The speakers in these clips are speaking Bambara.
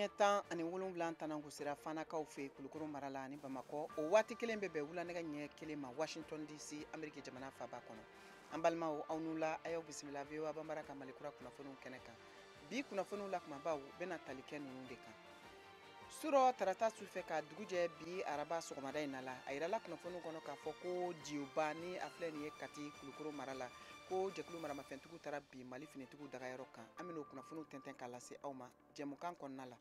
Ɲɛ 17 tanangosira Fanakaw fɛ Kulukoro mara la ani Bamakɔ. O waati kelen bɛ bɛn wulanɛgɛ ɲɛ 1 ma Washington DC, Ameriki jamana faba kɔnɔ. An balimaw, aw n'u la, a y'aw bisimila VOA Banbara ka Mali kura kunnafoniw kɛnɛ kan. Bi kunnafoniw la kumabaw bɛna tali kɛ ninnu de kan. Surɔ tarata sufɛ ka dugu jɛ bi araba sɔgɔmada in na la, a yirala kunnafoniw kɔnɔ k'a fɔ ko Diyoba ni a filɛ nin ye Kati Kulukoro mara la, ko jɛkulu maramafɛntigiw taara bi Mali finitigiw dagayɔrɔ kan. An bɛn'o kunnafoniw tɛntɛn k'a lase aw ma jɛmukan kɔnɔna la.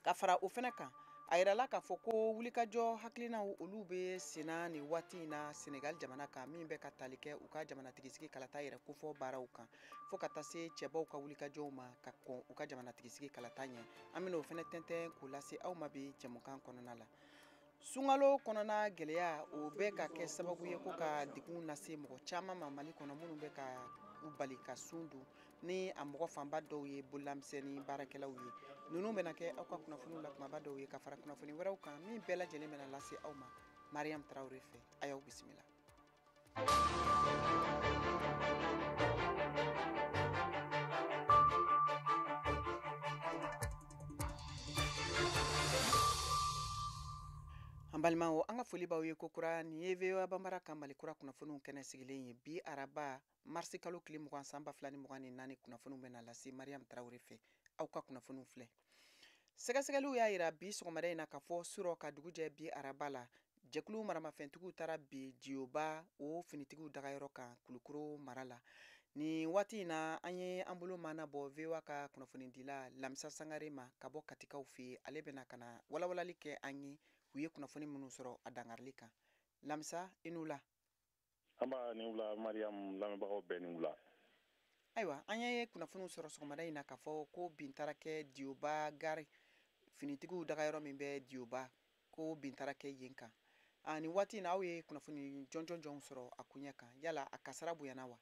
Ka fara o fɛnɛ kan, a yirala k'a fɔ ko wulikajɔ hakilinaw olu bɛ senna nin waati in na Senegal jamana kan, min bɛ ka tali kɛ u ka jamanatigisigi kalata yɛrɛ kofɔ baaraw kan, fo ka taa se cɛbaw ka wulikajɔw ma ka kɔn u ka jamanatigisigi kalata ɲɛ. An bɛn'o fɛnɛ tɛntɛn k'o lase aw ma bi jɛmukan kɔnɔna la. Sunkalo kɔnɔna gɛlɛya o bɛ ka kɛ sababu ye ko ka degun lase mɔgɔ caman ma Mali kɔnɔ, minnu bɛ ka u bali ka sun dun, ni a mɔgɔ fanba dɔw ye bololamisɛnnin baarakɛlaw ye. Ninnu bɛna kɛ aw ka kunnafoniw la kumaba dɔw ye ka fara kunnafoni wɛrɛw kan min bɛɛ lajɛlen bɛna lase aw ma Mariam Traoré fɛ. A y'aw bisimila. An balimaw, an ka foli b'aw ye kokura. Nin ye VOA Banbara ka Mali kura kunnafoniw kɛnɛ sigilen ye bi araba marisi kalo tile 20 san 2024. Kunnafoniw bɛna lase Mariam Traoré fɛ. Aw ka kunnafoniw filɛ. Sɛgɛsɛgɛliw y'a yira bi sɔgɔmada in na k'a fɔ surɔ ka dugu jɛ bi araba la, jɛkulu maramafɛntigiw taara bi Diyoba o finitigiw dagayɔrɔ kan Kulukoro mara la. Nin waati in na, an ye an bolo maana bɔ VOA ka kunnafonidila Lamisa Sangare ma ka bɔ Katikaw fɛ yen. Ale bɛna ka na walawalali kɛ an ye u ye kunnafoni minnu sɔrɔ a dangarili kan. Lamisa, i n'u la. An b'a ni wula Mariam, lamɛnbagaw bɛɛ ni wula. Ayiwa, an ye kunnafoniw sɔrɔ sɔgɔmada in na k'a fɔ ko bin taara kɛ Diyoba gari finitigiw dagayɔrɔ min bɛ Diyoba, ko bin taara kɛ yen kan. Nin waati in na, aw ye kunnafoni jɔnjɔn jɔnw sɔrɔ a koɲɛ kan? Yala a kasara bonyana wa?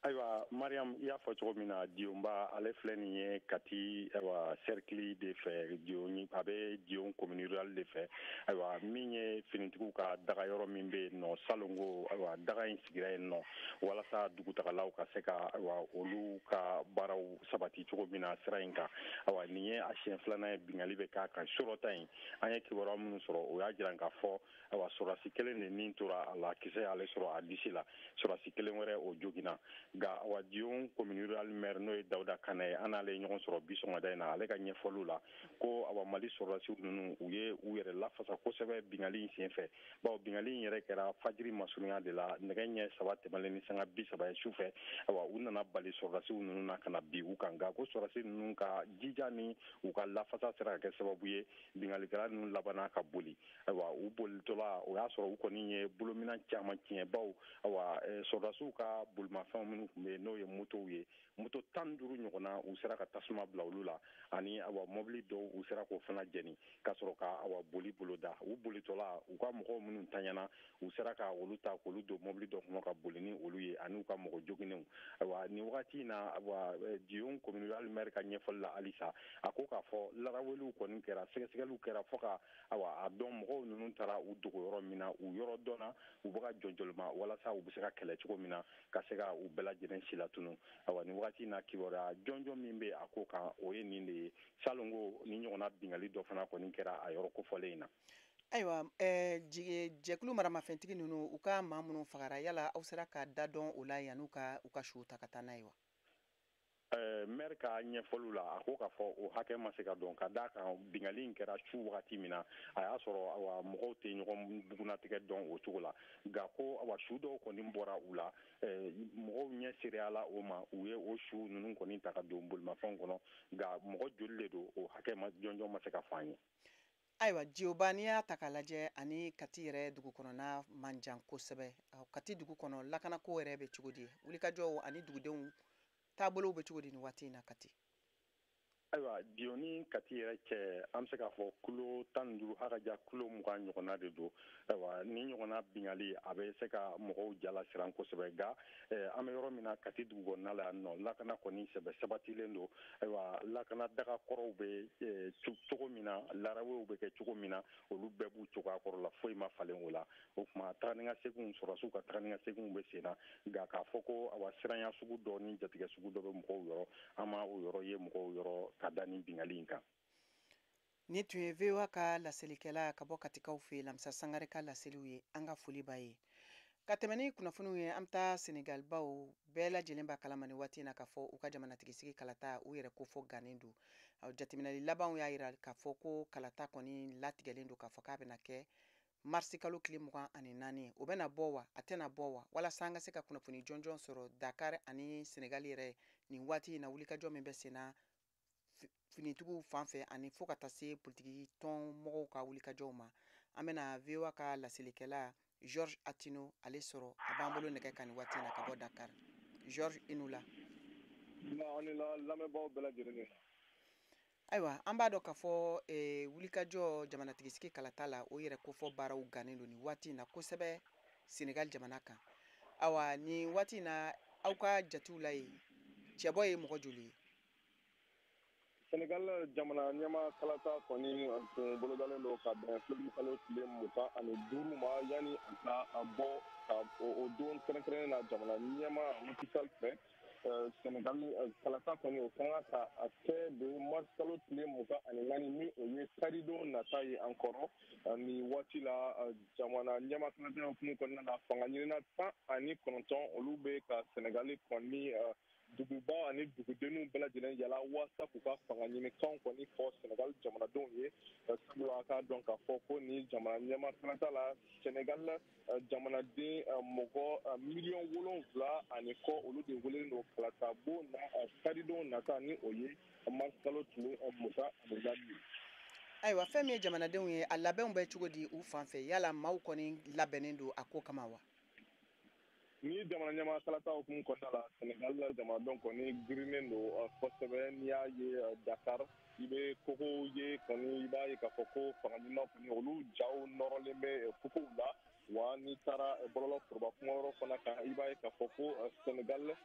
Ayiwa Mariam, i y'a fɔ cogo min na, Diyonba ale filɛ nin ye Kati, ayiwa, cercle de fɛ, Diyon, a bɛ Diyon commune rurale de fɛ. Ayiwa, min ye finitigiw ka dagayɔrɔ min bɛ yen nɔ Salongo, ayiwa, daga in sigira yen nɔ walasa dugutagalaw ka se ka, ayiwa, olu ka baaraw sabati cogo min na sira in kan. Ayiwa, nin ye a siɲɛ filanan ye bingali bɛ k'a kan. Surɔ ta in, an ye kibaruya minnu sɔrɔ, o y'a jira k'a fɔ, ayiwa, sɔrɔdasi kelen de nin tora a la, kisɛ y'ale sɔrɔ a disi la, sɔrɔdasi kelen wɛrɛ o joginna. Nka awa, Diyon commune rurale maire, n'o ye Dawuda Kanɛ ye, an n'ale ye ɲɔgɔn sɔrɔ bi sɔgɔmada in na. Ale ka ɲɛfɔliw la, ko awa, Mali sɔrɔdasiw ninnu, u ye u yɛrɛ lafasa kosɛbɛ bingali in senfɛ, bawo bingali in yɛrɛ kɛra fajiri masurunya de la, nɛgɛ ɲɛ 3 tɛmɛlen ni sanga 30 ye su fɛ. Awa, u nana bali sɔrɔdasiw ninnu na ka na bi u kan, nka ko sɔrɔdasi ninnu ka jija ni u ka lafasa sera ka kɛ sababu ye bingalikɛla ninnu labanna ka boli. Ayiwa, u bolitɔla, o y'a sɔrɔ u kɔni ye bolominan caman tiɲɛ, bawo awa, sɔrɔdasiw ka bolimafɛnw minnu tun bɛ yen, n'o ye motow ye, moto 15 ɲɔgɔnna, u sera ka tasuma bila olu la, ani awa, mɔbili dɔw, u sera k'o fana jɛni ka sɔrɔ ka, awa, boli boloda. U bolitɔla, u ka mɔgɔw minnu taɲana, u sera ka olu ta k'olu don mɔbili dɔ kɔnɔ ka boli ni olu ye, ani u ka mɔgɔ joginenw. Ayiwa, nin wagati in na, ayiwa, Diyon commune rurale maire ka ɲɛfɔli la halisa, a ko k'a fɔ laraweliw kɔni kɛra, sɛgɛsɛgɛliw kɛra fo ka, awa, a dɔn mɔgɔw ninnu taara u dogo yɔrɔ min na. U yɔrɔ dɔnna, u bɛ ka jɔnjɔlima walasa u bɛ se ka kɛlɛ cogo min na ka se ka u bɛɛ lajɛlen silatunu. Awa, nin wagati in na, kibaruya jɔnjɔn min bɛ a ko kan, o ye nin de ye. Salongo, ni ɲɔgɔnna bingali dɔ fana kɔni kɛra a yɔrɔ kofɔlen in na. Ayiwa, jɛkulu maramafɛntigi ninnu, u ka maa minnu fagara, yala aw sera ka da dɔn o la yan'u ka u ka suw ta ka taa n'a ye wa? Maire ka ɲɛfɔliw la, a ko k'a fɔ o hakɛ ma se ka dɔn, ka d'a kan bingali in kɛra su wagati min na, a y'a sɔrɔ, awa, mɔgɔw tɛ ɲɔgɔn bugunatigɛ dɔn o cogo la. Nka ko, awa, su dɔw kɔni bɔra u la, mɔgɔw ɲɛ seereyala o ma, u ye o su ninnu kɔni ta ka don bolimafɛnw kɔnɔ. Nka mɔgɔ joli de don, o hakɛ ma jɔnjɔn ma se ka fɔ an ye. Ayiwa, Diyoba, n'i y'a ta k'a lajɛ, ani Kati yɛrɛ dugu kɔnɔna man jan kosɛbɛ. Kati dugu kɔnɔ, lakanako yɛrɛ bɛ cogo di? Wulikajɔw ani dugudenw taabolow bɛ cogo di nin waati in na Kati? Ayiwa, Diyo ni Kati yɛrɛ cɛ, an bɛ se k'a fɔ kilo 15 haka ja kilo 20 ɲɔgɔnna de don. Ayiwa, ni ɲɔgɔnna bingali, a bɛ se ka mɔgɔw jala siran kosɛbɛ. Nka an bɛ yɔrɔ min na, Kati dugu kɔnɔna la yan nɔ, lakana kɔni sɛbɛ sabatilen don. Ayiwa, lakana daga kɔrɔw bɛ cogo min na, larawew bɛ kɛ cogo min na, olu bɛɛ b'u cogoya kɔrɔ la, foyi ma falen o la. O tuma, taga ni ka seginw, sɔrɔdasiw ka taga ni ka seginw bɛ sen na. Nka k'a fɔ ko, awa, siranya sugu dɔ ni jatigɛ sugu dɔ bɛ mɔgɔw yɔrɔ, an ma o yɔrɔ ye mɔgɔw yɔrɔ. ka da nin binkanni in kan. Ni tun ye VOA ka laselikɛla ka bɔ Katikaw fɛ, Lamisa Sangare ka laseliw ye. An ka foli b'a ye. Ka tɛmɛ ni kunnafoniw ye, an bɛ taa Senegal, baw bɛɛ lajɛlen b'a kalama nin waati in na k'a fɔ u ka jamanatigisigi kalata, u yɛrɛ kofɔ gannen don. Jateminɛli labanw y'a yira k'a fɔ ko kalata kɔni latigɛlen don k'a fɔ k'a bɛna kɛ marisi kalo tile 24. O bɛna bɔ wa, a tɛna bɔ wa? Walasa an ka se ka kunnafoni jɔnjɔn sɔrɔ Dakar ani Senegal yɛrɛ nin waati in na, wulikajɔ min bɛ sen na finitigiw fan fɛ ani fo ka taa se politiki tɔn mɔgɔw ka wulikajɔw ma, an bɛna VOA ka laselikɛla George Atino ale sɔrɔ. A b'an bolo nɛgɛ kan nin waati in na ka bɔ Dakar. George, i ni la. Ani la, lamɛnbaaw bɛɛ lajɛlen. Ayiwa, an b'a dɔn k'a fɔ wulikajɔ jamanatigisigi kalata la, o yɛrɛ kofɔ baaraw gannen don nin waati in na kosɛbɛ Senegal jamana kan. Awa, nin waati in na, aw ka jatew la yen, cɛbɔ ye mɔgɔ joli ye? Senegal jamana ɲɛma kalata kɔni tun bolodalen don ka bɛn février kalo tile 25 ma. Yanni a ka bɔ ka o don kɛrɛnkɛrɛnnen na jamana ɲɛma Macky Sall fɛ, Senegal kalata kɔni, o kan ka a kɛ de mars kalo tile 24, ni o ye karidon nata ye an kɔrɔ. Nin waati la, jamana ɲɛma kalata hukumu kɔnɔna na, fanga ɲinina 19, olu bɛ ka Senegal kɔni duguba ani dugudenninw bɛɛ lajɛlen yala waasa k'u ka fanga ɲinikanw kɔni fɔ Senegal jamanadenw ye, sabula a k'a dɔn k'a fɔ ko ni jamana ɲɛma kalata la, Senegal jamanaden mɔgɔ 7 miliyɔn ani kɔ, olu de welelen don kalata bon na karidon nata, ni o ye mars kalo tile 24 ye. Ayiwa, fɛn min ye jamanadenw ye, a labɛnw bɛ cogo di u fan fɛ? Yala maaw kɔni labɛnnen don a ko kama wa? Ni jamana ɲɛma kalata hukumu kɔnɔna la, Senegal jamanadenw kɔni girinnen don kosɛbɛ. N'i y'a ye Dakar, i bɛ kogow ye kɔni, i b'a ye k'a fɔ ko fanga ɲininaw kɔni, olu jaw nɔrɔlen bɛ kogow la. Wa n'i taara bɔlɔlɔ foroba kumayɔrɔ fana kan, i b'a ye k'a fɔ ko Senegal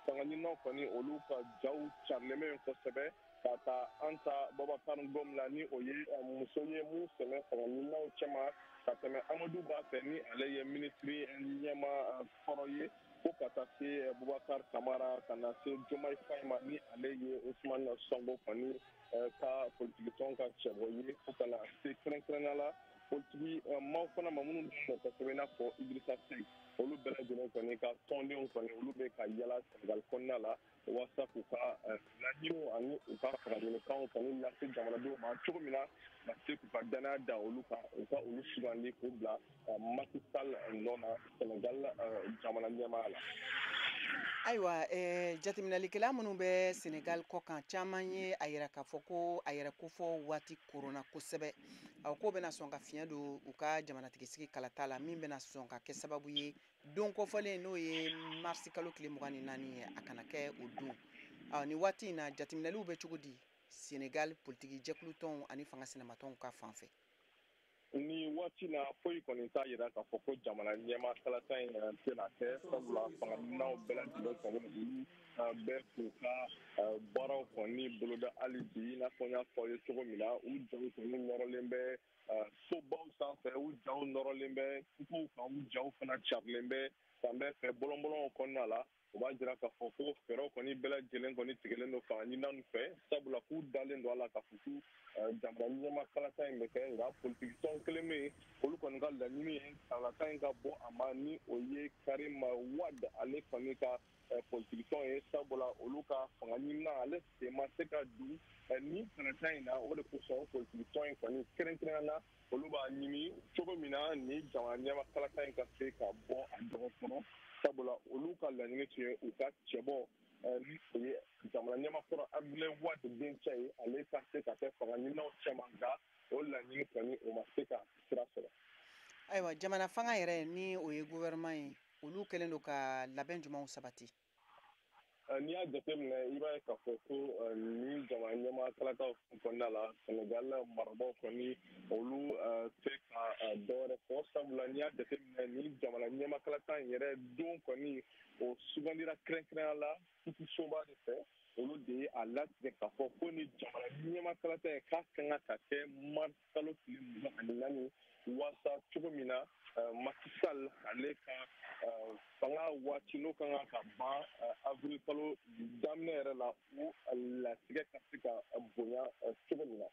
fanga ɲininaw kɔni, olu ka jaw carilen bɛ kosɛbɛ, ka ta Anta Babacar Ngom la, ni o ye muso ye mun sɛmɛ fanga ɲininaw cɛma, ka tɛmɛ Amadou Ba fɛ, ni ale ye minisiri ɲɛma kɔrɔ ye, fo ka taa se Boubacar Kamara, ka na se Diomaye Faye ma, ni ale ye Ousmane Sonko kɔni ka politikitɔn ka cɛbɔ ye, fo ka na se kɛrɛnkɛrɛnnenya la politiki maaw fana ma minnu dɔn kosɛbɛ, i n'a fɔ Idrissa Seck. Olu bɛɛ lajɛlen kɔni ka tɔndenw kɔni, olu bɛ ka yala Senegal kɔnɔna la waasa k'u ka laɲiniw ani u ka fanga kɔni lase jamanadenw ma cogo min na ka se k'u ka danaya da olu kan, u ka olu sugandi k'u bila Macky Sall nɔ na Senegal jamana ɲɛmaaya la. Ayiwa, jateminɛlikɛla minnu bɛ Senegal kɔ kan, caman ye a yira k'a fɔ ko a yɛrɛ kofɔ waati koronna kosɛbɛ. A ko bɛna sɔn ka fiɲɛ don u ka jamanatigisigi kalata la, min bɛna sɔn ka kɛ sababu ye don kɔfɔlen, n'o ye marisi kalo tile 24 ye, a kana kɛ o don. Nin waati in na, jateminɛliw bɛ cogo di Senegal politiki jɛkulutɔnw ani fanga sinamatɔnw ka fan fɛ? Ni waati na, foyi kɔni t'a yira k'a fɔ ko jamana ɲɛma kalata in tɛna kɛ, sabula fanga ɲininaw bɛɛ lajɛlen kɔni, olu bɛɛ k'u ka baaraw kɔni boloda hali bi. I n'a fɔ n y'a fɔ aw ye cogo min na, u jaw kɔni nɔrɔlen bɛ sobaw sanfɛ, u jaw nɔrɔlen bɛ kukuw kan, u jaw fana carilen bɛ fan bɛɛ fɛ bɔlɔn-bɔlɔnw kɔnɔna la. O b'a jira k'a fɔ ko fɛɛrɛw kɔni bɛɛ lajɛlen kɔni tigɛlen don fanga ɲininaw fɛ, sabula k'u dalen don a la k'a fɔ ko jamana ɲɛma kalata in bɛ kɛ. Nka politiki tɔn kelen bɛ yen, olu kɔni ka laɲini ye kalata in ka bɔ a ma, ni o ye Karim Wade ale kɔni ka politiki tɔn ye, sabula olu ka fanga ɲinina, ale sen ma se ka don ni kalata in na. O de kosɔn politiki tɔn in kɔni, kɛrɛnkɛrɛnnenya la, olu b'a ɲini cogo min na ni jamana ɲɛma kalata in ka se ka bɔ a dɔgɔ kɔnɔ, sabula olu ka laɲini tun ye u ka cɛbɔ, ni o ye jamana ɲɛmakɔrɔ Abdoulaye Wade dencɛ ye, ale ka se ka kɛ fanga ɲininaw cɛma. Nka o laɲini kɔni, o ma se ka sira sɔrɔ. Ayiwa, jamana fanga yɛrɛ, ni o ye gouvernement ye, olu kɛlen don ka labɛn jumɛnw sabati? N'i y'a jateminɛ, i b'a ye k'a fɔ ko ni jamana ɲɛmaa kalataw kɔnɔna la, Senegal marabaaw kɔni, olu tɛ ka dɔwɛrɛ fɔ, sabula n'i y'a jateminɛ, ni jamana ɲɛmaa kalata in yɛrɛ don kɔni, o sugandira kɛrɛnkɛrɛnnenya la kitisoba de fɛ. Olu de ye a latigɛ k'a fɔ ko ni jamana ɲɛmaa kalata in k'a kan ka kɛ mars kalo tile 24, waasa cogo min na Macky Sall ale ka Fanga waati n'o ka kan ka ban avril kalo daminɛ yɛrɛ la, u latigɛ ka se ka bonya cogo min na.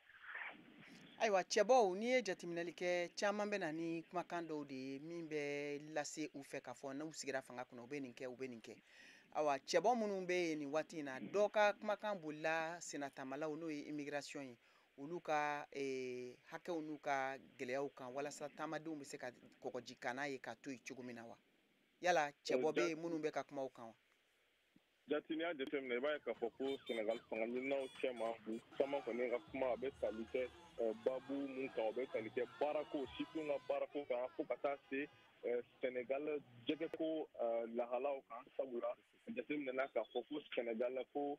Ayiwa, cɛbɔw, n'i ye jateminɛli kɛ, caman bɛ na ni kumakan dɔw de ye min bɛ lase u fɛ k'a fɔ n'u sigira fanga kɔnɔ, u bɛ nin kɛ, u bɛ nin kɛ. Ayiwa, cɛbɔ minnu bɛ yen nin waati in na, dɔ ka kumakan bolila sennatamalaw, n'o ye immigration ye, olu ka hakɛw n'u ka gɛlɛyaw kan, walasa taamadenw bɛ se ka kɔgɔji kanna ye ka to yen cogo min na wa? Yala cɛbɔ bɛ yen minnu bɛ ka kuma o kan wa? Jati, n'i y'a jateminɛ, i b'a ye k'a fɔ ko Senegal fanga ɲininaw cɛma, u caman kɔni ka kuma a bɛ tali kɛ baabu mun kan, o bɛ tali kɛ baarako, sifinw ka baarako kan, fo ka taa se Senegal jɛgɛko lahalaw kan, sabula jateminɛna k'a fɔ ko Senegal, ko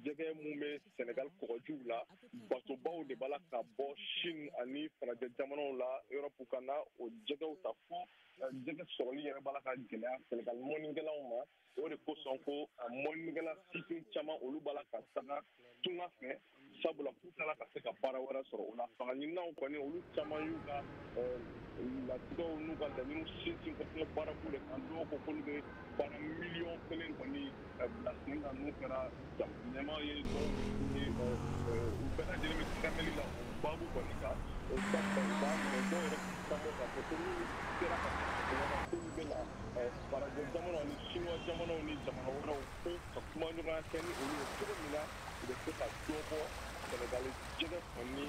jɛgɛ mun bɛ Senegal kɔgɔjiw la, batobaw de b'a la ka bɔ Chine ani farajɛ jamanaw la, Europe, ka na o jɛgɛw ta, fo jɛgɛ sɔrɔli yɛrɛ b'a la ka gɛlɛya Senegal mɔnnikɛlaw ma. O de kosɔn ko mɔnnikɛla sifin caman, olu b'a la ka taga tunga fɛ, sabula k'u tala ka se ka baara wɛrɛ sɔrɔ. O la, fanga ɲininaw kɔni, olu caman y'u ka latigɛw n'u ka laɲiniw sinsin kosɛbɛ baarako de kan. Dɔw ko k'olu bɛ baara 1 miliyɔn kɔni bila sen kan n'u kɛra ɲɛmaa ye. Dɔw ye, u bɛɛ lajɛlen bɛ tɛmɛli la o baabu kɔni kan, sabula u b'a minɛ, dɔw yɛrɛ kan k'a fɔ ko n'u sera ka k'olu bɛ na farajɛ jamanaw ni Chinois jamanaw ni jamana wɛrɛw ko ka kumaɲɔgɔnya kɛ ni olu ye cogo min na, u bɛ se ka dɔ bɔ Senegali jɛgɛ kɔni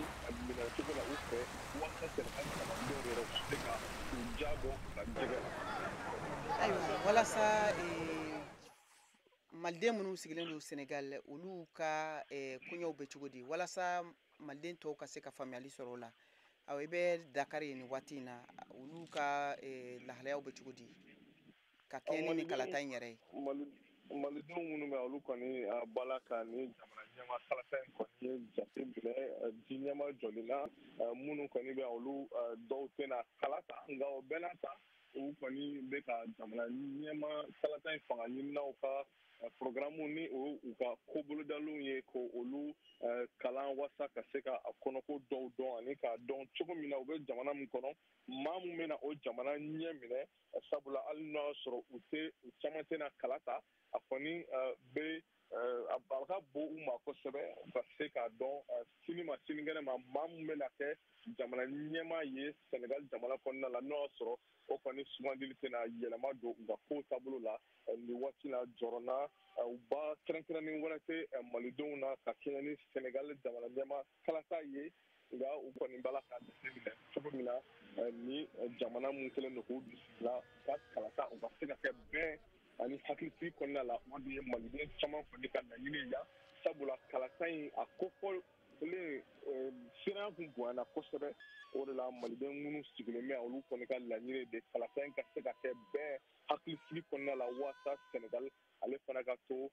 minɛ cogo la u fɛ, walasa Senegali jamanadenw yɛrɛ u se ka u ja bɔ u ka jɛgɛ la. Ayiwa, walasa maliden minnu sigilen don Senegal, olu ka koɲɛw bɛ cogo di, walasa maliden tɔw ka se ka faamuyali sɔrɔ o la? Awa, i bɛ Dakar yen nin waati in na, olu ka lahalayaw bɛ cogo di ka kɛɲɛ ni nin kalata in yɛrɛ ye? Malidenw minnu bɛ, olu kɔni b'a la ka ni jamana ɲɛmaa kalata in kɔni ye jate minɛ ji ɲɛma jɔli la. Minnu kɔni bɛ, olu dɔw tɛna kala ta, nka o bɛɛ n'a ta, u kɔni bɛ ka jamana ɲɛmaa kalata in fanga ɲininaw ka programme ni o u ka ko bolodalenw ye, ko olu kalan, wasa ka se ka a kɔnɔko dɔw dɔn ani k'a dɔn cogo min na u bɛ jamana min kɔnɔ, maa mun bɛna o jamana ɲɛ minɛ, sabula hali n'o y'a sɔrɔ u tɛ, u caman tɛna kala ta, a kɔni bɛ a ka bon u ma kosɛbɛ ka se k'a dɔn sini ma sinikɛnɛ ma, maa mun bɛna kɛ jamana ɲɛmaa ye Senegal jamana kɔnɔna la, n'o y'a sɔrɔ o kɔni sugandili tɛna yɛlɛma don u ka kow taabolo la nin waati la. Jɔrɔna u ba kɛrɛnkɛrɛnnen wɛrɛ tɛ malidenw na ka kɛɲɛ ni Senegal jamana ɲɛmaa kalata ye, nka u kɔni b'a la ka jateminɛ cogo min na ni jamana mun kɛlen don k'u bisimila ka kalata, u ka se ka kɛ bɛn ani hakilisigi kɔnɔna la. O de ye maliden caman kɔni ka laɲini ye yan, sabula kalata in a kofɔlen sira kun bonyana kosɛbɛ. O de la, maliden minnu sigilen bɛ, olu kɔni ka laɲini de kalata in ka se ka kɛ bɛn hakilisigi kɔnɔna la, walasa Senegal ale fana ka to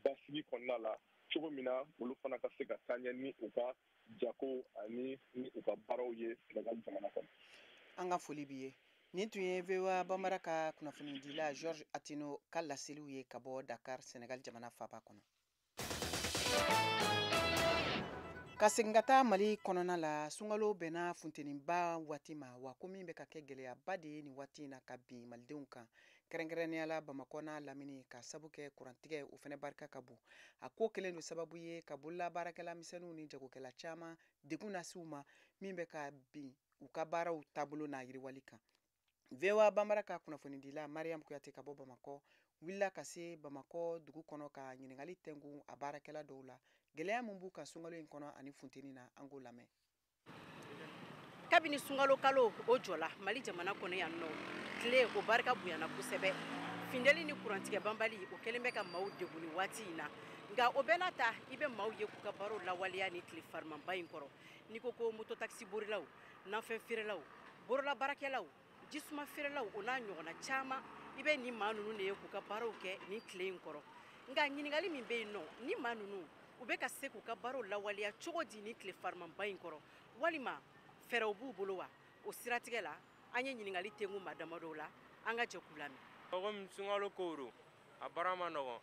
basigi kɔnɔna la cogo min na, olu fana ka se ka taa ɲɛ ni u ka jago ani ni u ka baaraw ye Senegal jamana kɔnɔ. An ka foli b'i ye. Nin tun ye VOA Bambara ka kunnafonidila George Atino ka laseliw ye ka bɔ Dakar, Senegal jamana faaba kɔnɔ. Ka segin ka taa Mali kɔnɔna la, sunkalo bɛnna funteniba waati ma wa, ko min bɛ ka kɛ gɛlɛyaba de ye nin waati in na ka bin malidenw kan, kɛrɛnkɛrɛnnenya la Bamakɔ n'a lamini, ka sabu kɛ kurantigɛ, o fɛnɛ barika ka bon. A ko kɛlen don sababu ye ka bolola baarakɛla misɛnninw ni jagokɛla caman degun lase u ma, min bɛ ka bin u ka baaraw taabolo n'a yiriwali kan. VOA Bambara ka kunnafonidila Mariam Kuyate ka bɔ Bamakɔ wulila ka se Bamakɔ dugu kɔnɔ ka ɲininkali tɛngun a baarakɛla dɔw la, gɛlɛya min b'u ka sunkalo in kɔnɔ ani funteni na. An k'o lamɛn. Kabini sunkalo kalo o jɔla Mali jamana kɔnɔ yan nɔ, tile o barika bonyana kosɛbɛ. Findeli ni kurantigɛ banbali, o kɛlen bɛ ka maaw degun ni waati in na. Nka o bɛɛ n'a ta, i bɛ maaw ye k'u ka baaraw lawaleya ni tile farimanba in kɔrɔ. N'i ko ko mototakisi borilaw, nafɛn feerelaw, borola baarakɛlaw, jisuma feerelaw, o n'a ɲɔgɔnna caman, i bɛ nin maa ninnu de ye k'u ka baaraw kɛ nin tile in kɔrɔ. Nka ɲininkali min bɛ yen nɔ, ni maa ninnu u bɛ ka se k'u ka baaraw lawaleya cogo di nin tile farimanba in kɔrɔ, walima fɛɛrɛw b'u bolo wa? O siratigɛ la, an ye ɲininkali tengu maa damadɔw la. An ka jɛ k'u lamɛn. Komi sunkalo kow don, a baara ma nɔgɔn.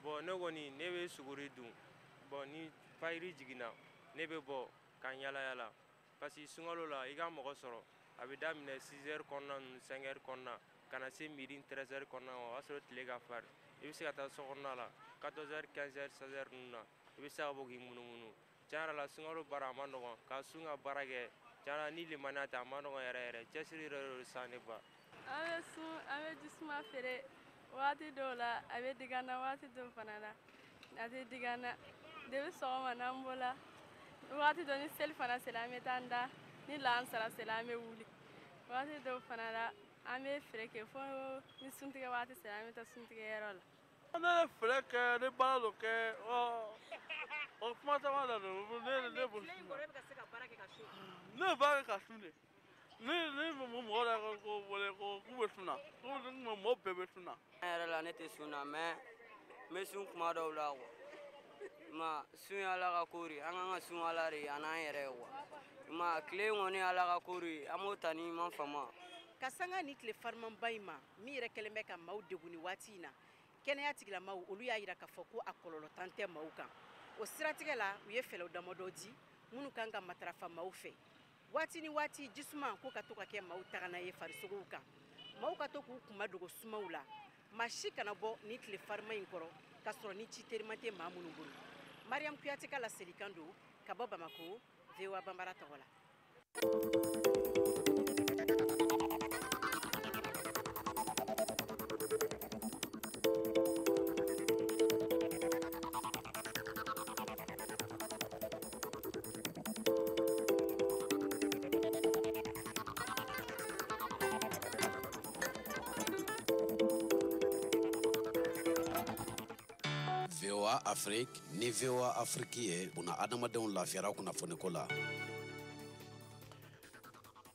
Bon, ne kɔni, ne bɛ suguri dun. Bon, ni fayiri jiginna, ne bɛ bɔ ka n yala yala, parce que sunkalo la, i ka mɔgɔ sɔrɔ, a bɛ daminɛ 6 heures kɔnɔna ninnu, 5 heures kɔnɔna. ka na se midi 13h kɔnɔna ma, o y'a sɔrɔ tile ka farin. I bɛ se ka taa sokɔnɔna la 14h, 15h, 16h ninnu na, i bɛ se ka bɔ k'i munumunu. Tiɲɛ yɛrɛ la, sunkalo baara a ma nɔgɔn, ka sun ka baara kɛ, tiɲɛ na ni limaniya tɛ, a ma nɔgɔn yɛrɛ yɛrɛ. Cɛsiri yɛrɛ de don sisan ne ba. An bɛ sun, an bɛ jisuma feere. Waati dɔw la a bɛ digi an na, waati dɔw fana la a tɛ digi an na. Depuis sɔgɔma n'an bɔla, waati dɔ ni seli fana sera, an bɛ taa an da, ni lansara sera an bɛ wuli. Waati dɔw fana la an bɛ feere kɛ fo ni suntigɛ waati sera, an bɛ taa suntigɛyɔrɔ la. Ne ye feere kɛ, ni baara dɔ kɛ, o kuma caman de don ne bolo. Tile in kɔrɔ, e bɛ ka se ka baara kɛ ka sun? Ne bɛ baara kɛ ka sun de. Ni mɔgɔ dɔ ko wele ko k'u bɛ sun na, ko mɔgɔ bɛɛ bɛ sun na. Tiɲɛ yɛrɛ la, ne tɛ sun na, mais n bɛ sun kuma dɔw la quoi. Ma sun ye Ala ka ko de ye, an kan ka sun Ala de ye a n'an yɛrɛ ye quoi. Ma tile in kɔni ye Ala ka ko de ye, an b'o ta ni ma fama. Ka sanga ni tile farimanba in ma min yɛrɛ kɛlen bɛ ka maaw degun ni waati in na, kɛnɛya tigilamaw olu y'a yira k'a fɔ ko a kɔlɔlɔ tan tɛ maaw kan. O siratigɛ la, u ye fɛɛrɛw damadɔ di minnu kan ka matarafa maaw fɛ. Waati ni waati, jisuma ko ka to ka kɛ maaw tagana ye farisogow kan. Maaw ka to k'u kunma dogo sumaw la. Maa si kana bɔ ni tile farima in kɔrɔ k'a sɔrɔ ni ci teriman tɛ maa minnu bolo. Mariam Kuyate ka laselikan don ka bɔ Bamako, VOA Bambara tɔgɔ la. VOA Afrique ni VOA Afrique ye buna adamadenw lafiyara kunnafoniko la.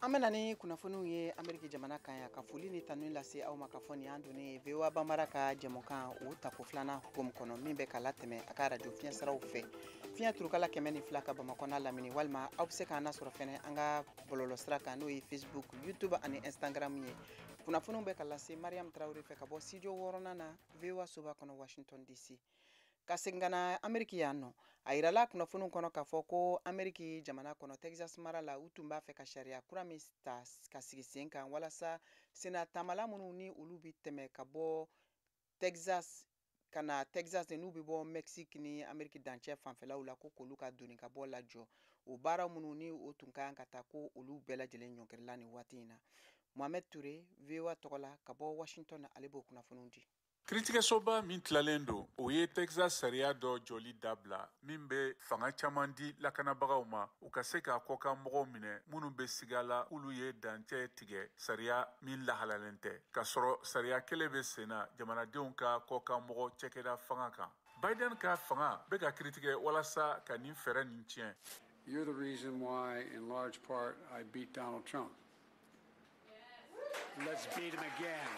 An bɛna ni kunnafoniw ye Ameriki jamana kan yan, ka foli ni tanu lase aw ma ka fɔ nin y'an donnen ye VOA Bambara ka jɛmukan o tako filanan hukumu kɔnɔ min bɛ ka latɛmɛ a ka radio fiɲɛsiraw fɛ. Fiɲɛ turukala 102 ka Bamakɔ n'a lamini, walima aw bɛ se k'an lasɔrɔ fɛnɛ an ka bɔlɔlɔsira kan, n'o ye Facebook, YouTube ani Instagram ye. Kunnafoniw bɛ ka lase Mariam Traoré fɛ ka bɔ studio 6nan na VOA soba kɔnɔ Washington DC. Ka segin ka na Ameriki yan nɔ, a yirala kunnafoniw kɔnɔ k'a fɔ ko Ameriki jamana kɔnɔ Texas mara la, u tun b'a fɛ ka sariya kura min ta ka sigi sen kan walasa senna taamala minnu ni olu bɛ tɛmɛ ka bɔ Texas ka na Texas, n'u bɛ bɔ Mexique ni Ameriki dancɛ fanfɛlaw la, ko k'olu ka doni ka bɔ lajɔ. O baara minnu ni o tun ka kan ka taa, ko olu bɛɛ lajɛlen ɲɔngirila nin waati in na. Mohamed Touré, VOA tɔgɔ la ka bɔ Washington, ale b'o kunnafoniw di. Kiiritigɛsoba min tilalen don, o ye Texas sariya dɔ jɔli dabila min bɛ fanga caman di lakanabagaw ma, u ka se ka kɔkan mɔgɔw minɛ minnu bɛ siga la k'olu ye dancɛ tigɛ sariya min lahalalen tɛ, k'a sɔrɔ sariya kelen bɛ sen na jamanadenw ka kɔkan mɔgɔ cɛkɛda fanga kan. Biden ka fanga bɛ ka kiiritigɛ walasa ka nin fɛɛrɛ nin tiɲɛ. You're the reason why, in large part, I beat Donald Trump. Let's beat him again.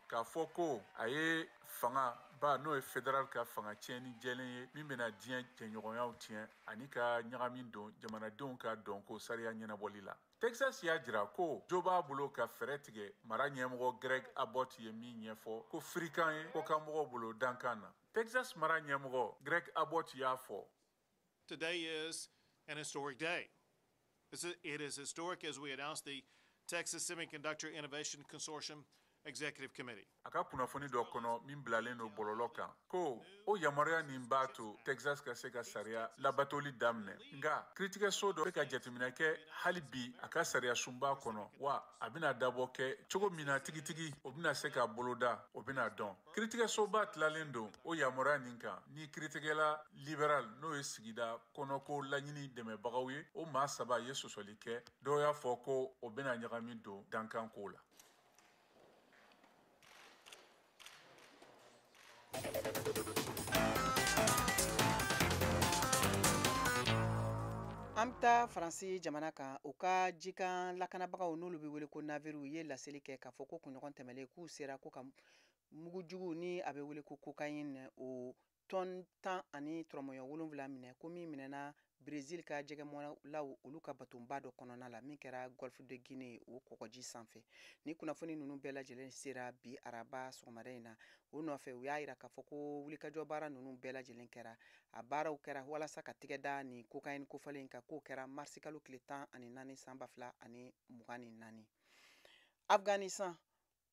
K'a fɔ ko a ye fanga ba, n'o ye fédéral ka fanga tiɲɛni jɛlen ye min bɛna diɲɛ jɛɲɔgɔnyaw tiɲɛ ani ka ɲagami don jamanadenw ka dɔnko sariya ɲɛnabɔli la. Texas y'a jira ko jo b'a bolo ka fɛɛrɛ tigɛ mara ɲɛmɔgɔ Greg Abbott ye min ɲɛfɔ ko firikan ye kɔkanmɔgɔw bolo dankan na. Texas mara ɲɛmɔgɔ Greg Abbott y'a fɔ: Today is an historic day. It is historic as we announce the Texas Semiconductor Innovation Consortium Executive Committee. A ka kunnafoni dɔ kɔnɔ min bilalen don bɔlɔlɔ kan, ko o yamaruya nin b'a to Texas ka se ka sariya labatoli daminɛ, nka kiiritigɛso dɔ bɛ ka jateminɛ kɛ hali bi a ka sariya sunba kɔnɔ, wa a bɛna dabɔ kɛ cogo min na tigitigi, o bɛna se ka boloda, o bɛna dɔn. Kiiritigɛsoba tilalen don o yamaruya nin kan ni kiiritigɛla libéral, n'o ye sigida kɔnɔko laɲini dɛmɛbagaw ye, o maa saba ye sɔsɔli kɛ. Dɔw y'a fɔ ko o bɛna ɲagami don dankan ko la. An bɛ taa Faransi jamana kan. U ka jikan lakanabagaw, n'olu bɛ wele ko naviriw, ye laseli kɛ k'a fɔ ko kunɲɔgɔn tɛmɛlen k'u sera ko ka mugujugu ni a bɛ wele ko cocaïne, o tɔn 10.7 minɛ, ko min minɛna Brésil ka jɛgɛmɔlaw olu ka batonba dɔ kɔnɔna la min kɛra Golfe de Guinée o kɔgɔji sanfɛ. Ni kunnafoni ninnu bɛɛ lajɛlen sera bi araba sɔgɔmada in na. O nɔfɛ, u y'a yira k'a fɔ ko wulikajɔ baara ninnu bɛɛ lajɛlen kɛra, a baaraw kɛra walasa ka tigɛ da nin cocaïne kofɔlen in kan, k'o kɛra marisi kalo tile 14 san 2024. Afghanistan.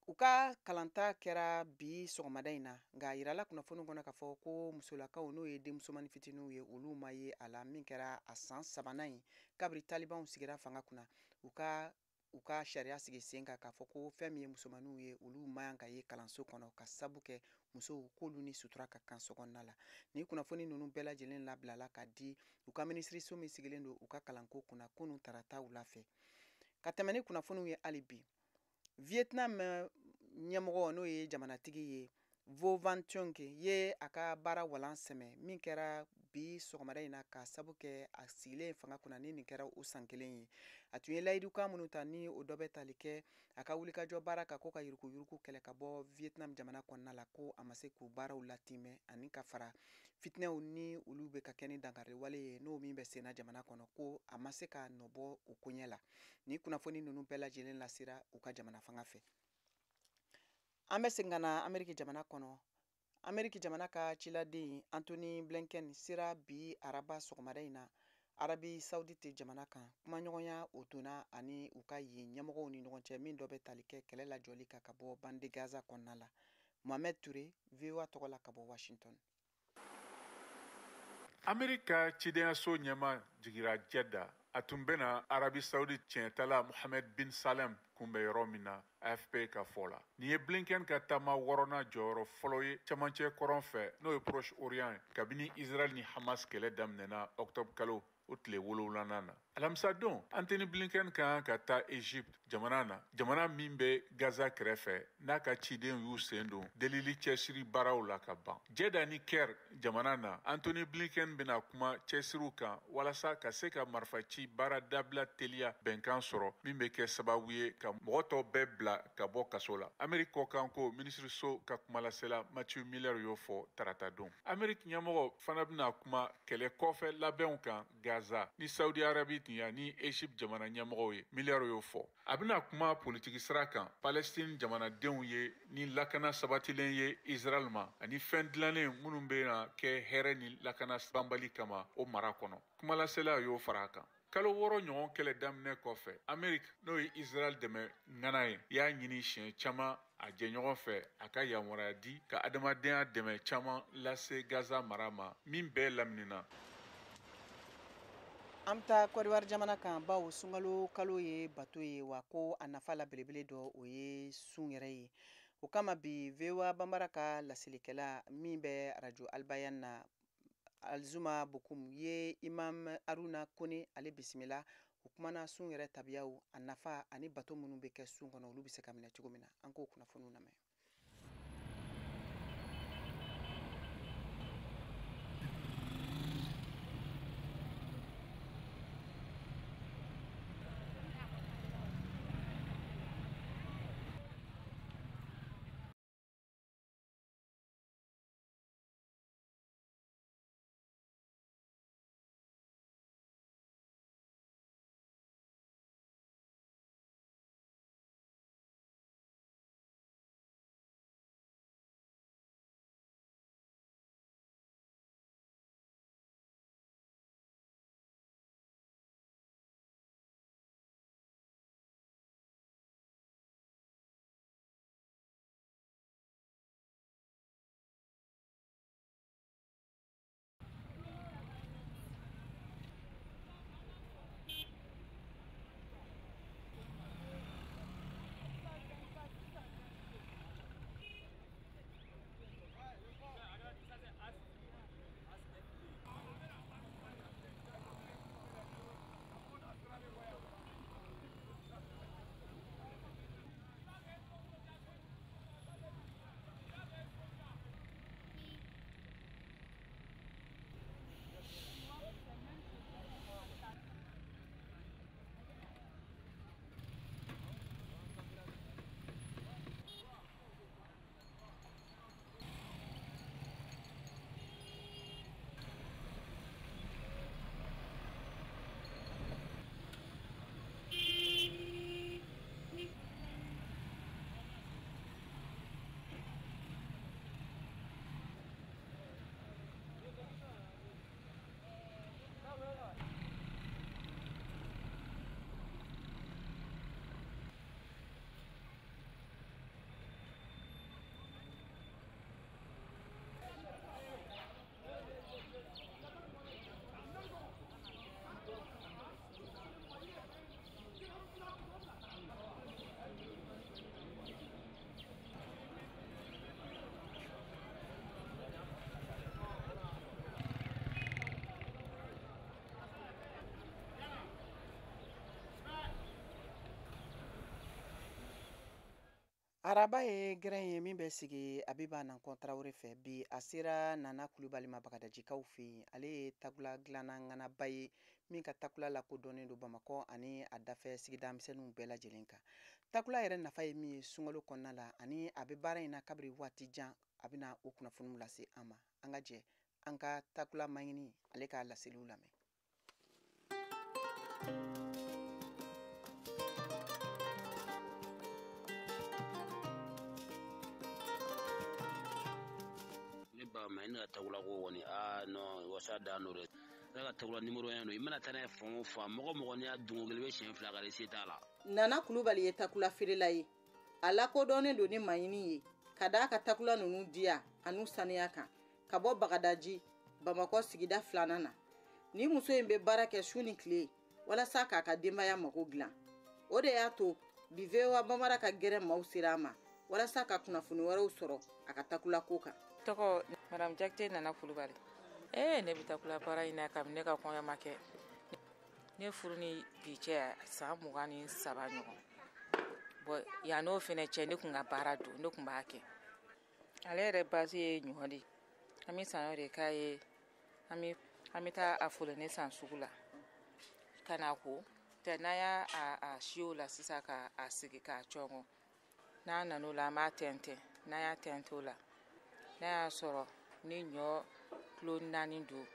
U ka kalanta kɛra bi sɔgɔmada in na, nka a yirala kunnafoni kɔnɔ k'a fɔ ko musolakaw, n'o ye denmusomanin fitininw ye, olu ma ye a la, min kɛra a san sabanan ye kabiri talibanw sigira fanga kunna, u ka sariya sigi sen kan k'a fɔ ko fɛn min ye musomaninw ye, olu man kan ka ye kalanso kɔnɔ, ka sabu kɛ musow k'olu ni sutura ka kan so kɔnɔna la. Nin kunnafoni ninnu bɛɛ lajɛlen labilala ka di u ka minisiriso min sigilen don u ka kalanko kunna kunun tarata wula fɛ. Ka tɛmɛ ni kunnafoniw ye hali bi, Vietnam ɲɛmɔgɔ, n'o ye jamanatigi ye, Vo Van Thiong, ye a ka baara walan sɛmɛ min kɛra bi sɔgɔmada in na, ka sabu kɛ a sigilen fanga kunna ni nin kɛra o san kelen ye. A tun ye layidukan minnu ta, ni o dɔ bɛ tali kɛ a ka wulikajɔ baara kan ko ka yuruguyurugu kɛlɛ ka bɔ Vietnam jamana kɔnɔna la, ko a ma se k'o baaraw latimɛ, ani ka fara fitinɛw ni olu bɛ ka kɛ ni dankariwale ye, n'o min bɛ senna jamana kɔnɔ, ko a ma se ka nɔbɔ o koɲɛ la. Ni kunnafoni ninnu bɛɛ lajɛlen lasera u ka jamana fanga fɛ. An bɛ segin ka na Ameriki jamana kɔnɔ. Ameriki jamana ka ciladen Antony Blinken sera bi araba sɔgɔmada in na Arabi Saoudite jamana kan. Kumaɲɔgɔnya o donna ani u ka yen ɲɛmɔgɔw ni ɲɔgɔn cɛ, min dɔ bɛ tali kɛ kɛlɛ lajɔli kan ka bɔ bande Gaza kɔnɔna la. Mohamed Touré, VOA tɔgɔ la ka bɔ Washington. Amerika ka cidenyaso ɲɛma jigira Jɛda. A tun bɛna Arabi Saudi tiɲɛtala Mohamed bin Salem kunbɛ yɔrɔ min na, AFP ka fɔ la. Nin ye Blinken ka taama wɔɔrɔnan jɔyɔrɔ fɔlɔ ye cɛmancɛ kɔrɔn fɛ, n'o ye Proche Orient ye, kabini Israel ni Hamas kɛlɛ daminɛna octobre kalo o tile 7nan na. Alamisadon, Antony Blinken ka kan ka taa Egypte jamana na, jamana min bɛ Gaza kɛrɛfɛ, n'a ka ciden y'u sen don delili cɛsiri baaraw la ka ban. Jɛda ni Caire jamana na, Antony Blinken bɛna kuma cɛsiriw kan walasa ka se ka marifaci baara dabila teliya bɛnkan sɔrɔ, min bɛ kɛ sababu ye ka mɔgɔ tɔw bɛɛ bila ka bɔ kaso la. Ameriki kɔkanko minisiriso ka kumalasela Matthew Miller y'o fɔ tarata don. Ameriki ɲɛmɔgɔ fana bɛna kuma kɛlɛ kɔfɛ labɛnw kan Gaza ni Saudi Arabi ni Egypte jamana ɲɛmɔgɔw ye, Miller y'o fɔ. A bɛna kuma politiki sira kan Palestine jamanadenw ye ni lakana sabatilen ye Israel ma, ani fɛn dilannen minnu bɛna kɛ hɛrɛ ni lakana banbali kama o mara kɔnɔ, kumalasela y'o fara a kan. Kalo 6 ɲɔgɔn kɛlɛ daminɛ kɔfɛ, Ameriki, n'o ye Israel dɛmɛ ŋana ye, y'a ɲini siɲɛ caman a jɛɲɔgɔn fɛ a ka yamaruya di ka adamadenya dɛmɛ caman lase Gaza mara ma, min bɛɛ laminina. An bɛ taa Kɔdiwari jamana kan, bawo sunkalo kalo ye bato ye, wa ko a nafa la belebele dɔ o ye sun yɛrɛ ye. O kama bi, VOA Banbara ka laselikɛla min bɛ arajo Albayan na, Alzuma Bokum, ye Imam Aruna Kone ale bisimila. O kumana sun yɛrɛ tabiyaw, a nafa ani bato minnu bɛ kɛ sun kɔnɔ, olu bɛ se ka minɛ cogo min na. An k'o kunnafoniw lamɛn. Araba ye gɛrɛn ye min bɛ sigi Abiba Nankɔn Tarawele fɛ. Bi a sera Nana Kulubali ma Bagadajikaw fɛ yen. Ale ye takula dilanna ŋanaba ye min ka takula lakodɔnnen don Bamakɔ ani a dafɛ sigida misɛnninw bɛɛ lajɛlen kan. Takula yɛrɛ nafa ye min ye sunkalo kɔnɔna la ani a bɛ baara in na kabiri waati jan, a bɛna o kunnafoniw lase an ma. An ka jɛ an ka takula maɲini ale k'a laseliw lamɛn. Ma ne ka takula ko kɔni non wasa dan don dɛ. Ne ka takula numéro 1 don. I mana taa n'a ye fan o fan, mɔgɔ mɔgɔ n'i y'a dun ko kelen i bɛ siɲɛ 2 k'a se t'a la. Nana Kulubali ye takula feerela ye. A lakodɔnnen don ni maɲini ye ka d'a ka takula ninnu diya an'u saniya kan ka bɔ Bagadaji Bamakɔ sigida 2nan na. Ni muso in bɛ baara kɛ su ni tile walasa k'a ka denbaya mago dilan. O de y'a to bi VOA Bambara ka gɛrɛ maaw sera a ma walasa ka kunnafoni wɛrɛw sɔrɔ a ka takula ko kan. Tɔgɔ Madame Jakite Nana Kulubali. Ne bɛ takula baara in na kabini ne ka kɔɲɔ ma kɛ. Ne furu ni bi cɛ san 23 ɲɔgɔn. Bon yan n'o fɛnɛ cɛ ne kun ka baara don, ne kun b'a kɛ. Ale yɛrɛ base ye ɲɔ de ye. An bɛ saɲɔ de k'a ye, an bɛ taa a folone san sugu la ka n'a ko. N'an y'a a si o la sisan k'a sigi k'a cɔngɔ. N'an nan'o la an b'a tɛntɛn, n'an y'a tɛntɛn o la, n'a y'a sɔrɔ ni ɲɔ kilo 4 don,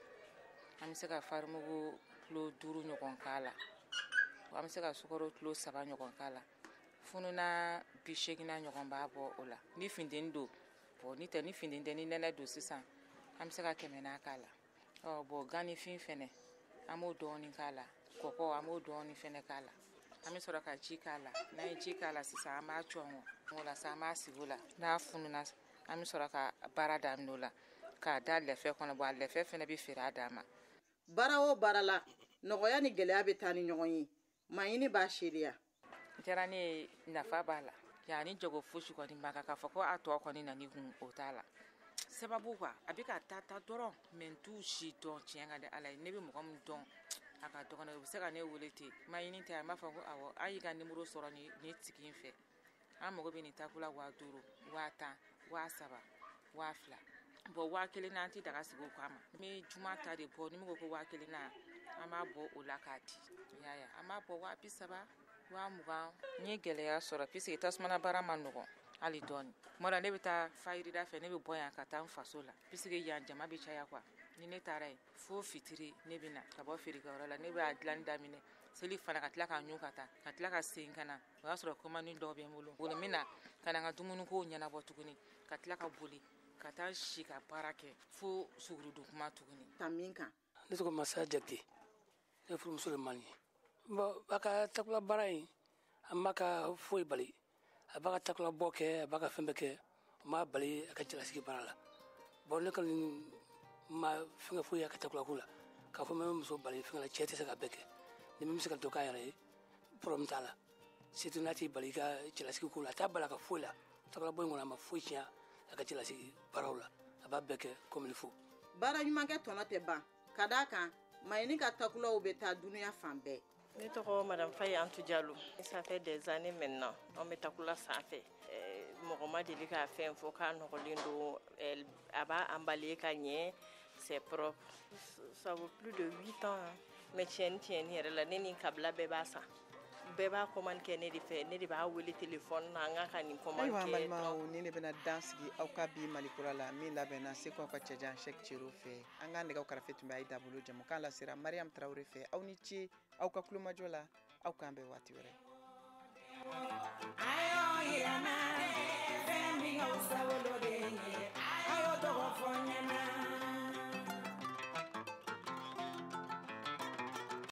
an bɛ se ka farimugu kilo 5 ɲɔgɔn k'a la, an bɛ se ka sukaro kilo 3 ɲɔgɔn k'a la, fununa 80 ɲɔgɔn b'a bɔ o la. Ni funteni don, bon ni tɛ ni funteni tɛ ni nɛnɛ don sisan, an bɛ se ka 100 k'a la. Ɔ bon ganifin fɛnɛ an b'o dɔɔnin k'a la, kɔkɔ an b'o dɔɔnin fɛnɛ k'a la. An bɛ sɔrɔ ka ji k'a la. N'an ye ji k'a la sisan an b'a cɔngɔ o la sisan an b'a sigi o la. N'a fununa an bɛ sɔrɔ ka baara daminɛ o la k'a da lɛfɛ kɔnɔ. Bon a lɛfɛ fɛnɛ bɛ feere a dan ma. Baara o baara la, nɔgɔya ni gɛlɛya bɛ taa ni ɲɔgɔn ye. Maɲini b'a seereya. Diyara ne ye, nafa b'a la. Yan ni jago fosi kɔni ma kan k'a fɔ ko a tɔ kɔni nan'i kun, o t'a la. Sababu quoi, a bɛ ka taa taa dɔrɔn mais n t'u si dɔn tiɲɛ ka di Ala ye. Ne bɛ mɔgɔ min dɔn a ka dɔgɔn, u bɛ se ka ne wele ten. Maɲini tɛ, a b'a fɔ ko awɔ an y'i ka nimoro sɔrɔ nin tigi in fɛ. An mago bɛ nin takula 5000, 10,000, 3000, 2000. Bon 1000 na an tɛ daga sigi o kama. N bɛ juma ta de bɔ, ni min ko ko 1000 na, an b'a bɔ o la k'a di. I y'a ye, an b'a bɔ 30,000, 20,000. N ye gɛlɛya sɔrɔ puisque tasumana baara ma nɔgɔn hali dɔɔni. Tuma dɔ la ne bɛ taa fayirida fɛ, ne bɛ bɔ yan ka taa n faso la puisque yan jama bɛ caya quoi. Ni ne taara yen fo fitiri ne bɛ na ka bɔ feerekɛyɔrɔ la, ne b'a dilanni daminɛ seli fana ka tila ka ɲun ka taa ka tila ka segin ka na. O y'a sɔrɔ commande dɔw bɛ n bolo. Boli n bɛ na ka na n ka dumunikow ɲɛnabɔ tuguni ka tila ka boli ka taa si ka baara kɛ fo sugurudun kuma tuguni. Ta min kan. Ne tɔgɔ Masa Jakite, ne furumuso de man ye. Bon a ka takula baara in a ma ka foyi bali. A b'a ka takula bɔ kɛ, a b'a ka fɛn bɛɛ kɛ, o m'a bali a ka cɛlasigi baara la. Bon ne kɔni ma fɛnkɛ foyi a ka takula ko la. K'a fɔ n bɛ muso bali fɛnkɛ la, cɛ tɛ se ka bɛɛ kɛ. Ni min bɛ se ka dɔ k'a yɛrɛ ye, problème t'a la. Surtout n'a t'i bali i ka cɛlasigi ko la, a t'a bali a ka foyi la. Takula bɔ in kɔnɔ a ma foyi tiɲɛ a ka cɛlasigi baaraw la. A b'a bɛɛ kɛ comme il faut. Baara ɲumankɛ tɔnɔ tɛ ban. Ka d'a kan, Maɲini ka takulaw bɛ taa dunuya fan bɛɛ. Ne tɔgɔ Madame Faye Antou Diallo. Ça fait des années maintenant, an bɛ takula sanfɛ. Mɔgɔ ma deli k'a fɛn fɔ k'a nɔgɔlen don, a b'a emballer ka ɲɛ, c'est propre. Ça vaut plus de 8 ans. Mais tiɲɛni yɛrɛ la, ne ni kabila bɛɛ b'a san. Bɛɛ b'a commande kɛ ne de fɛ, ne de b'a wele téléphone na, n ka nin commande kɛ. Ayiwa an balimaw, nin de bɛna dan sigi aw ka bi Malikura la min labɛnna Seko aw ka cɛjan Cheick Cero fɛ. An ka nɛgɛw karafe tun bɛ Ayida bolo, jamukan lasera Mariam Tarawele fɛ. Aw ni ce aw ka kulomajɔ la, aw k'an bɛn waati wɛrɛ. Ayo yirana, fɛn min ka wusa woloden ye, a y'o tɔgɔ fɔ n ɲɛna.